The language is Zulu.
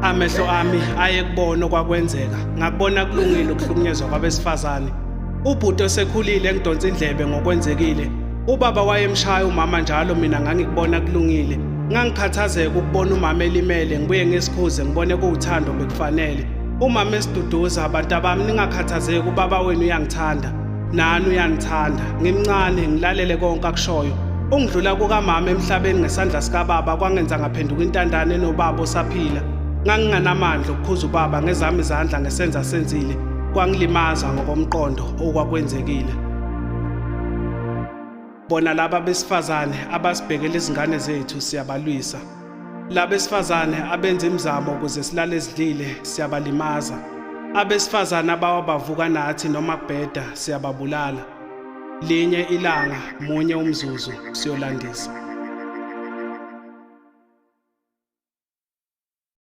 Amehlo ami ayekubona okwakwenzeka, ngakubona kulungile ukuhlukunyezwa kwabesifazane. Ubhuti osekhulile engidonsa indlebe ngokwenzekile. Ubaba wayemshaya umama njalo, mina ngangikubona kulungile. Ngangikhathazeka ukubona umama elimele, ngibuye ngisikhuze ngibone kuwuthando bekufanele. Umama esiduduza, "Abantu abami, ningakhathazeki, ubaba wenu uyangithanda, nani uyanithanda." Ngimncane, ngilalele konke akushoyo. Ungidlula kukamama emhlabeni ngesandla sikababa kwangenza ngaphenduka intandane enobaba osaphila. Nganginganamandla okukhuza ubaba ngezami izandla ngesenza senzile. Kwangilimaza ngokomqondo okwakwenzekile. Bona laba besifazane abasibhekela izingane zethu, siyabalwisa. Labesifazane abenza imizamo ukuze silale sidlile, siyabalimaza. Abesifazane abawa bavuka nathi noma kubheda, siyababulala. Linye ilanga, munye umzuzu, siyolandisa.